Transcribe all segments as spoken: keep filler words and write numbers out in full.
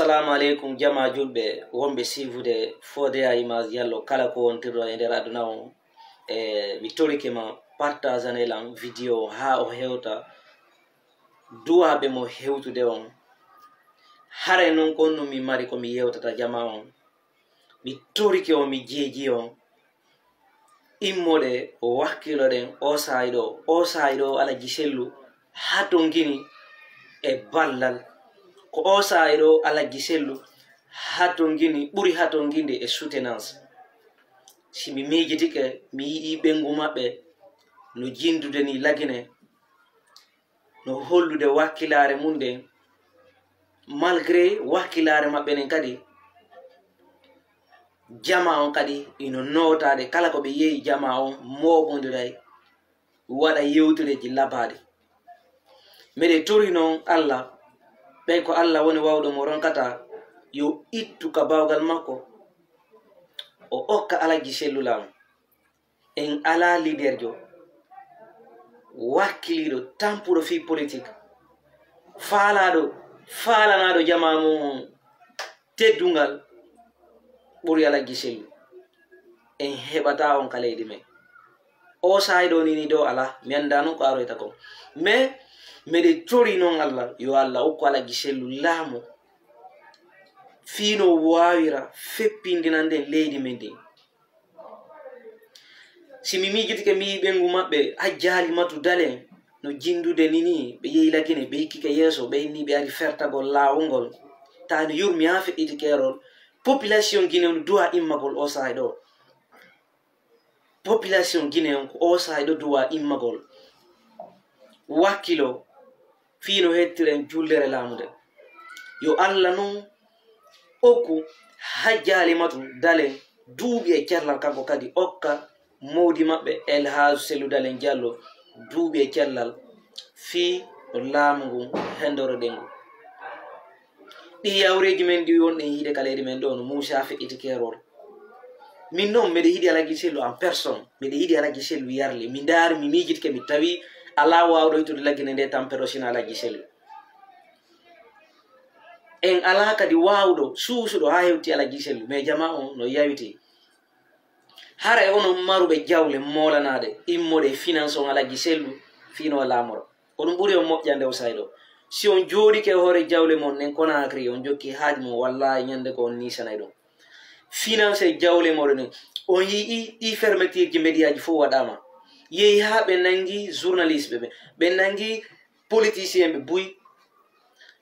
Assalamu aleykum, jama julɓe wonɓe siifude Fodé à Image Diallo, kala ko wontirɗo e nder aduna on. E mi torike ma, partageane lan vidéo haa o hewta duwaaɓe mo hewtude on. Haray non ko on mi mari ko mi yewtata jama on. Mi torike on, mi jeeji on. Immoɗe wakkiloɗen o saa'i ɗo, o saa'i ɗo Alhaji Sellu hatongini e ballal. Ko o saa'i ɗo Alhaji Sellu hatongini, ɓuri hatonginde e soutenance. Si mi miijitike, mi yi'i ɓengu maɓɓe no jindude ni lagine, no hollude wakkilaare mum nden. Malgré wakkilaare maɓɓe nden kadi, jama on kadi ino nootaade. Kala ko ɓe yehi, jama on mooɓondiray, waɗa yewtereeji labaaɗi. Miɗen tori non Allah, ɓen ko Allah woni wawɗo mo ronkata, yo ittu ka bawgal makko, o okka Alhaji Sellu laamu. En alaa liderjo wakkiliiɗo, tampuɗo fii politik, faalaaɗo, faalanaaɗo jamaa mum on teddungal ɓuri Alhaji Sellu. En heɓataa on ka leydi men. O saa'i ɗo nii nii ɗo alaa, mi anndaa non ko aroyta kon. Mais miɗen tori non Allah, yo Allah okku Alhaji Sellu laamu fii no waawira feppindinande leydi men ndin. Si mi miijitike, mi yi'i ɓengu maɓɓe, Hajji Halimatu Dalen, no jindude ni nii, ɓe yehi Lagine, ɓe hikkike yeeso, ɓe inni ɓe ari fertagol laawol ngol. Taa no yurmi haa feƴƴiti keerol. Population Guinée no duwaa immagol o saa'i ɗo. Population Guinée on ko o saa'i ɗo duwaa immagol. Wakkilo fii no hettiren jullere laamu nden. Yo Allah non okku Hajji Halimatu Dalen duuɓi e cellal, kanko kadi okka mawdi maɓɓe El Hadj Sellu Dalen Diallo duuɓi e cellal fii no laamu ngun hendoroɗen ngun. Ɗi yawreeji men ɗi wonɗen yiide ka leydi men ɗo no muusi haa feƴƴiti keerol. Min non, miɗen yiɗi Alhaji Sellu en personne, miɗen yiɗi Alhaji Sellu yarli. Mi ndaari, mi miijitike, mi tawi alaa waawɗo ittude Lagine nde tampere o sinaa Alhaji Sellu. En alaa kadi waawɗo suusuɗo haa hewti Alhaji Sellu, mais jamaa on no yawiti. Haray onon maruɓe jawle moolanaaɗe, immoɗe e finance on Alhaji Sellu fii no laamoro. Ko ɗum ɓuri on moƴƴande o saa'i ɗo. Si on jooɗike e hoore jawle mon ɗen Conakry, on jokki haaju mon, wallaahi ñande ko on niisanay ɗum. Finance e jawle moɗon ɗen. On yi'i ɗi fermeture ji médiaji fof waɗaama. Yehi haa ɓe nangi journaliste ɓe, ɓe nangi politicien ɓe buy.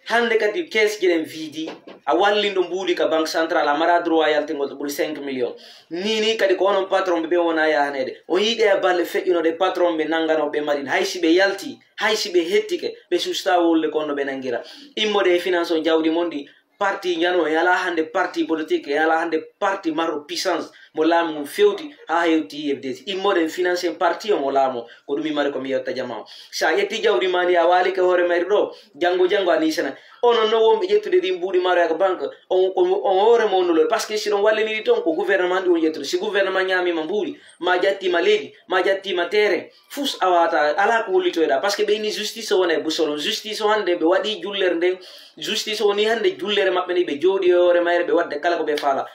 Hannde kadi kees ji ɗen vidi, a wallindo mbuuɗi ka Banque Centrale, a mara droit yaltingol to ɓuri cinq millions. Ni ni kadi ko onon patron ɓe ɓe wona yahaneede. On yiɗi e balle feƴƴunoɗe patron ɓe nangano ɓe mari. Hay si ɓe yalti, hay si ɓe hettike, ɓe susta wolde kon no ɓe nangira. Immode e finance on jawdi mon ɗi, parti njano e ala hannde parti politique, e ala hannde parti marɗo puissance mo laamu ngun fewti haa hewti U F D C. Immoɗen finance en parti on o laamu, ko ɗum mi mari ko mi yetta jama on. Sa ƴetti jawdi ma ndi a waalike hoore mayri ɗo, janngo janngo a nisana. Onon non wonɓe ƴettude ɗin mbuuɗi maroya ko banque, on, on, on hoore mo on noloy. Parce que si ɗon walliniri toon ko gouvernement ndi on ƴettude. Si gouvernement ñaamima mbuuɗi, ma jattima leydi, ma jattima terrain, fus a wata, ala ko hollitoyɗa. Parce que ɓe inni justice o wona e busol on. Justice o hannde ɓe waɗi jullere nden. Justice o ni hannde jullere maɓɓe ni ɓe jooɗi e hoore mayre ɓe wadde kala ko ɓe faala.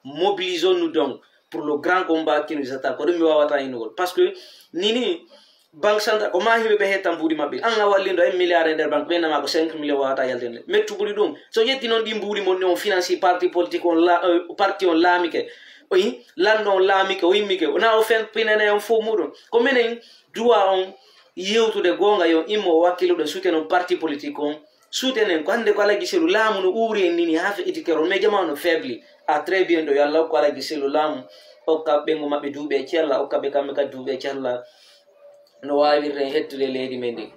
Mobilisons-nous donc pour le grand combat qui nous attend. Ko ɗum mi wawata innugol. Parce que ni ni, Banque Centrale, ko ma himɓe ɓe hetta mbuuɗi maɓɓe. An a wallindo un milliard e nder banque, ɓe nama ko cinq millions wawata yaltinde. Mettu ɓuri ɗum. So ƴetti noon ɗi mbuuɗi mon ni on financi parti politique on la, euh, parti on laamike. O yi, lanɗo on laamike, o immike. O na o fen pinane on fof muɗum. Ko menen duwa on yewtude goonga yo immo o wakkiluɗo soutien on parti politique on. Soutien en ko hannde ko Alhaji Sellu laamu no uuri en nini haa feƴƴiti kerol. Mais jama no faible. À très bientôt. Yo Allah okku Alhaji Sellu laamu. Okka ɓengu maɓɓe duuɓi e cella. Okka ɓe kamɓe kadi duuɓi e cella. No waawirten hettude leydi men ndi.